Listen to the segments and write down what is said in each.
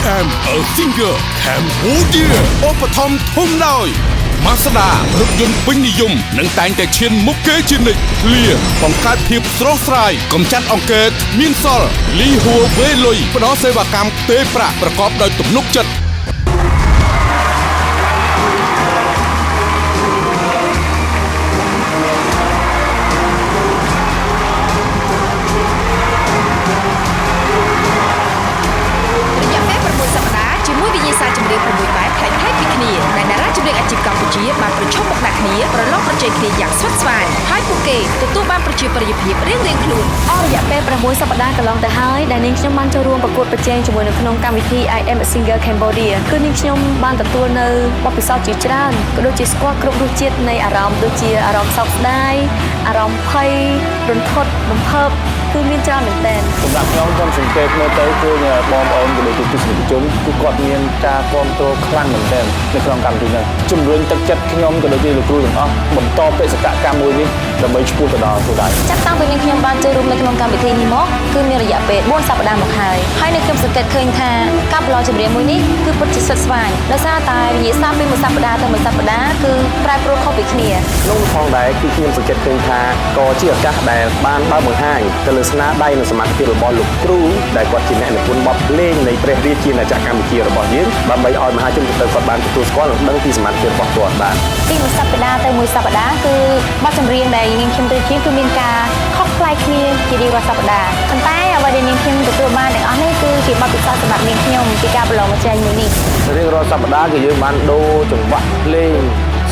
Am a Singer Cambodia ឧបត្ថម្ភធំដោយ Mazda រថយន្តពេញនិយមនិងតែងតែឈានមុខគេជានិច្ចឃ្លៀបង្កើតភាពស្រស់ស្រាយកម្ចាត់អង្គែគ្មានសល់លីហួរវេលុយផ្ដល់សេវាកម្មទេប្រាក់ប្រកបដោយទំនុកចិត្ត រយៈពេល6សប្តាហ៍ជាមួយវិញ្ញាសាចម្រៀង6បែបប្លែកៗពីគ្នាដែលតារាចម្រៀងអាជីពកម្ពុជាបានប្រឈមមុខដាក់គ្នាប្រឡងប្រជែងគ្នាយ៉ាងស្វិតស្វាញហើយពួកគេទទួលបានប្រជាប្រិយភាពរៀងៗខ្លួន។ អស់រយៈពេល6សប្តាហ៍កន្លងទៅហើយដែលនាងខ្ញុំបានចូលរួមប្រកួតប្រជែងជាមួយនៅក្នុងកម្មវិធី I Am a Singer Cambodia គឺនាងខ្ញុំបានទទួលនៅបទពិសោធន៍ជាច្រើនក៏ដូចជាស្គាល់គ្រប់រសជាតិនៃអារម្មណ៍ដូចជាអារម្មណ៍សោកស្ដាយអារម្មណ៍ភ័យរន្ធត់រំភើបគឺមានច្រើនមែនទែន។ សម្រាប់ខ្ញុំខ្ញុំសង្កេតមើលទៅឃើញបងប្អូនក៏ដូចជាទស្សនិកជនគឺគាត់មានការគ្រប់គ្រងខ្លាំងមែនទែននៅក្នុងកម្មវិធីនេះជំរុញទឹកចិត្តខ្ញុំក៏ដូចជាលោកគ្រូទាំងអស់បន្តបេសកកម្មមួយនេះដើម្បីឆ្ពោះទៅដល់គោលដៅ។ ចាប់តាំងពីនាងខ្ញុំបានចូលរួមនៅក្នុងកម្មវិធីនេះមកគឺមានរយៈពេល4សប្តាហ៍មកហើយហើយនៅខ្ញុំសង្កេតឃើញថាការប្រឡងចម្រៀងមួយនេះគឺពិតជាស្វិតស្វាញដោយសារតែវិញ្ញាសាពីមួយសប្តាហ៍ទៅមួយសប្តាហ៍គឺប្រែប្រួលខុសពីគ្នា។ ក្នុងផងដែរគឺខ្ញុំសង្កេតឃើញថាក៏ជាឱកាសដែលបានបើកបង្ហាញទៅលើស្នាដៃនិងសមត្ថភាពរបស់លោកគ្រូដែលគាត់ជាអ្នកនិពន្ធបទភ្លេងនៃព្រះរាជាណាចក្រកម្ពុជារបស់យើងដើម្បីឲ្យមហាជនទៅគាត់បានទទួលស្គាល់និងដឹងពីសមត្ថភាពរបស់គាត់បាទ។ ពីមួយសប្តាហ៍ទៅមួយសប្តាហ៍គឺបទចម្រៀងដែលនាងខ្ញុំទៅជាគឺមានការខុសប្លែកគ្នាជារៀងរាល់សប្តាហ៍ប៉ុន្តែអ្វីដែលនាងខ្ញុំទទួលបានទាំងអស់នេះគឺជាបទពិសោធន៍សម្រាប់នាងខ្ញុំពីការប្រឡងប្រជែងមួយនេះ។ រៀងរាល់សប្តាហ៍គឺយើងបានដូរចង្វាក់ភ្លេង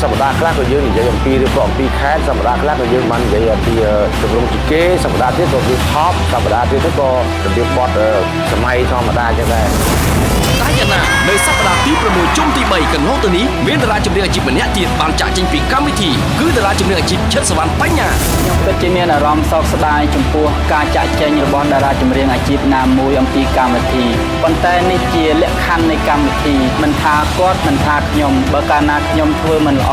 សប្តាហ៍ខ្លះក៏យើងនិយាយអំពីរៀបរាប់អំពីខេត្តសប្តាហ៍ខ្លះក៏យើងបាននិយាយអំពីទម្រង់ជីគេសប្តាហ៍ទៀតក៏វា pop សប្តាហ៍ទៀតទៅក៏របៀបបទសម័យធម្មតាចឹងដែរ។ តែយ៉ាងណានៅសប្តាហ៍ទី6ជុំទី3កន្លងទៅនេះមានតារាចម្រៀងអាជីពម្នាក់ទៀតបានចាក់ចេញពីកម្មវិធីគឺតារាចម្រៀងអាជីពឈិតសវណ្ណបញ្ញា។ ខ្ញុំពិតជាមានអារម្មណ៍សោកស្ដាយចំពោះការចាក់ចេញរបស់តារាចម្រៀងអាជីពណាមួយអំពីកម្មវិធីប៉ុន្តែនេះជាលក្ខខណ្ឌនៃកម្មវិធីមិនថាគាត់មិនថាខ្ញុំបើកាលណាខ្ញុំធ្វើមិនល្អ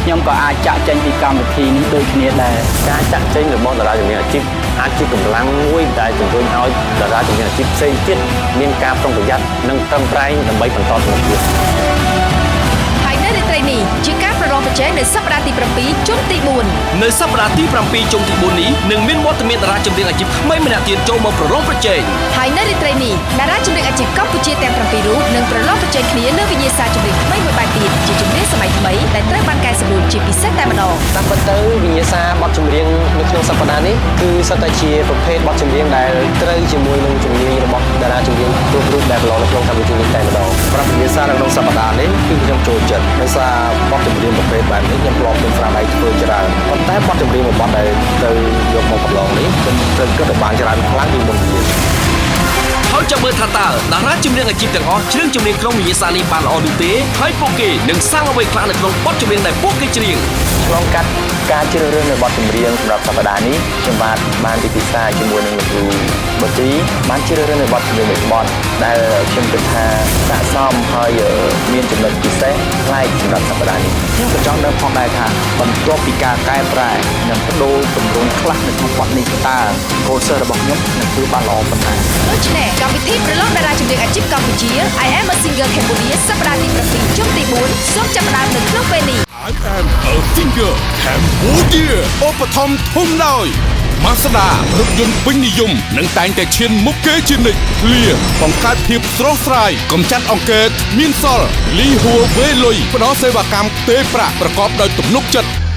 ខ្ញុំក៏អាចចាក់ចេញពីកម្មវិធីនេះដូចគ្នាដែរ។ ការចាក់ចេញរបស់តារាចម្រៀងអាជីពអាចជាកម្លាំងមួយដែលជំរុញឲ្យតារាចម្រៀងអាជីពផ្សេងទៀតមានការប្រុងប្រយ័ត្ននិងប្រឹងប្រែងដើម្បីបន្តទៅមុខទៀត។ ហើយនៅរាត្រីនេះជាការប្រឡងប្រជែងនៅសប្តាហ៍ទី7ជុំទី4 នៅសប្តាហ៍ទី7ជុំទី4នេះនឹងមានវត្តមានតារាចម្រៀងអាជីពថ្មីម្នាក់ទៀតចូលមកប្រឡងប្រជែង។ ហើយនៅរាត្រីនេះតារាចម្រៀងអាជីពកម្ពុជាទាំង7រូបនឹងប្រឡងប្រជែងគ្នាលើវិញ្ញាសាចម្រៀងថ្មីមួយបែបទៀតជាចម្រៀងសម័យថ្មីដែលត្រូវបានកែសម្រួលជាពិសេសតែម្ដង។ តាមពិតទៅវិញ្ញាសាបទចម្រៀងនៅក្នុងសប្តាហ៍នេះគឺសុទ្ធតែជាប្រភេទបទចម្រៀងដែលត្រូវជាមួយនឹងជំនាញរបស់តារាចម្រៀងគ្រប់រូបដែលប្រឡងនៅក្នុងកម្មវិធីនេះតែម្ដង។ សម្រាប់វិញ្ញាសានៅក្នុងសប្តាហ៍នេះគឺខ្ញុំចូលចិត្តដោយសារបទចម្រៀងប្រភេទបែបនេះខ្ញុំធ្លាប់មានស្នាដៃធ្វើច្រើនប៉ុន្តែបទចម្រៀងមួយបទដែលទៅយកមកប្រឡងនេះខ្ញុំត្រូវគិតឲ្យបានច្រើនខ្លាំងពីមុនទៀត។ ហើយចាំមើលថាតើតារាចម្រៀងអាជីពទាំងអស់ច្រៀងចម្រៀងក្នុងវិញ្ញាសានេះបានល្អឬទេហើយពួកគេនឹងសាងអ្វីខ្លះនៅក្នុងបទចម្រៀងដែលពួកគេច្រៀង។ ឆ្លងកាត់ការជ្រើសរើសនៅបទចម្រៀងសម្រាប់សប្តាហ៍នេះខ្ញុំបាទបានពិភាក្សាជាមួយនឹងលោកគ្រូបទីបានជ្រើសរើសនៅបទចម្រៀងមួយបទដែលខ្ញុំគិតថាស័ក្តិសមហើយមានចំណុចពិសេសប្លែកសម្រាប់សប្តាហ៍នេះ។ ខ្ញុំក៏ចង់ដឹងផងដែរថាបន្ទាប់ពីការកែប្រែនិងបដូរទម្រង់ខ្លះនៅក្នុងបទនេះតើកូនសិស្សរបស់ខ្ញុំនឹងធ្វើបានល្អប៉ុណ្ណា។ ដូច្នេះកម្មវិធីប្រឡងតារាចម្រៀងអាជីពកម្ពុជា I Am a Singer Cambodia សប្តាហ៍ទី7ជុំទី4សូមចាប់ផ្ដើមនៅក្នុងពេលនេះ។ I Am a Singer Cambodia ឧបត្ថម្ភធំដោយ Mazda រថយន្តពេញនិយមនិងតែងតែឈានមុខគេជានិច្ចឃ្លៀបង្កើតភាពស្រស់ស្រាយកម្ចាត់អង្គែគ្មានសល់លីហួរវេលុយផ្ដល់សេវាកម្មទេប្រាក់ប្រកបដោយទំនុកចិត្ត។